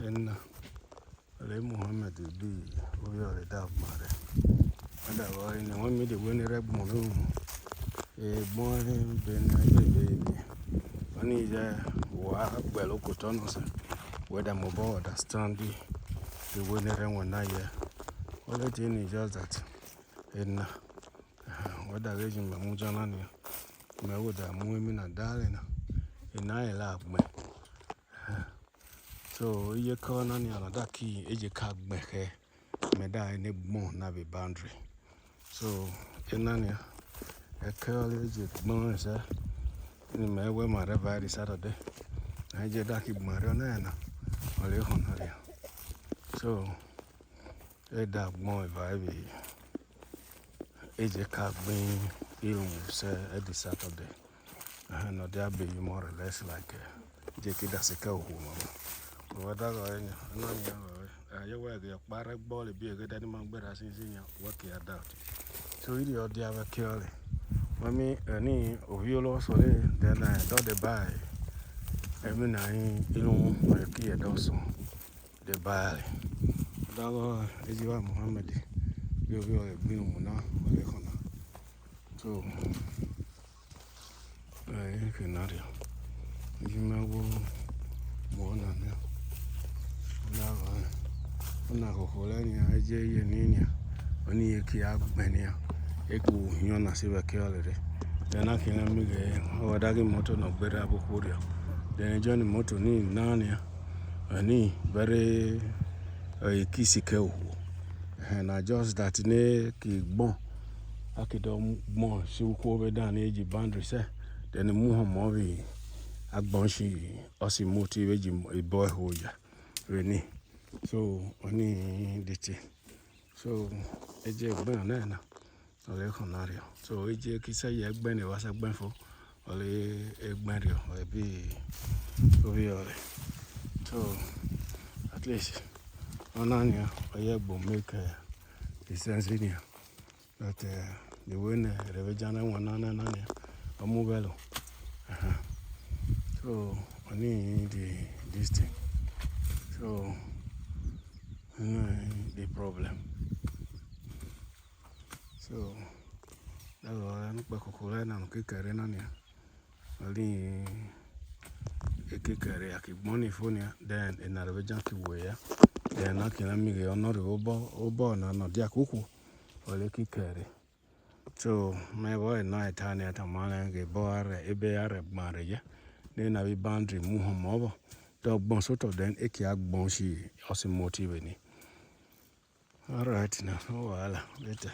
Ena ole Muhammad bi obi ole da mare. Ada wa ni wọ́n mi de we ni rẹ gbọn lóhùn. Egbọn be na ebe be. Wọ́n ní jẹ́ wà pẹ̀lú kò tọ́nà sẹ́. Whether mo bọ́ understand the way ni rẹ wọ́n náà yẹ. Only thing is just that ena whether reji me mu jana ni me wo da mu emi na dale na ena ela agbe. So iye ko na ni ana da ki eje ka agbe he me da ene gbon na be boundary. So ena ni e ke le eje gbon se ni me we ma re by the Saturday. Na eje da ki gbon re na na ole ho na re. So e da gbon e va bi eje ka gbin irun se e di Saturday. No there be more or less like je ki da se ka hu ma. Wa da go enya na nya aye wa ge pare gbo le bi e ge ni ma gbera sin sin yan work it out. So iri o dia ba ke ole. Mami ani ovi lo so le then I do the buy. Emi na yin irun o ki e do so the buy. Da go eji wa Muhammad bi ovi o gbin mu na o le kona. So eh ke na ri. Eji ma wo mo na na. Na go na ko ko le ni eje ye ni ni. Oni ye ki agbe ni a. E ku yan na se be ke ole re. Then na ki na mi ge o da gi moto no gbera bo ku ri. Then join moto ni na ni. Ani very e kisi ke o. Eh na just that ne ki gbon. Akido gbon si ku be dan ni eji boundary se. Then mu ho mo bi agbon si osi mo ti eji ibo e ho ya. Re ni. So oni diti. So eje gbon na na. Ole kan na ri. So eje ki se ye gbe ni wa se gbe fo. Ole egbe ri o bi obi ole. So at least ona ni oye gbo make the sense in here that the way na revejana wọn na na na ni ọmú belo. So oni the this thing. So the problem. So that's why I'm kòkòrò náà kékeré náà ni ali kékeré akigbọ́n ní fóònù then ìnàrẹ̀bẹ̀já ki wò ya then náà kì í mi gẹ̀ ọ̀nà rẹ̀ ó bọ̀ ọ̀nà náà díà kúkú ọ̀lẹ́ kékeré. So my boy na itani atamale ge bo are ebe are gbọn rẹ̀ yẹ ní nàbí boundary mú hàn mọ́ bọ̀ tó gbọ́n sótò then èkì agbọ́n sí ọ̀sìn motive ni. All right now, no wahala, later.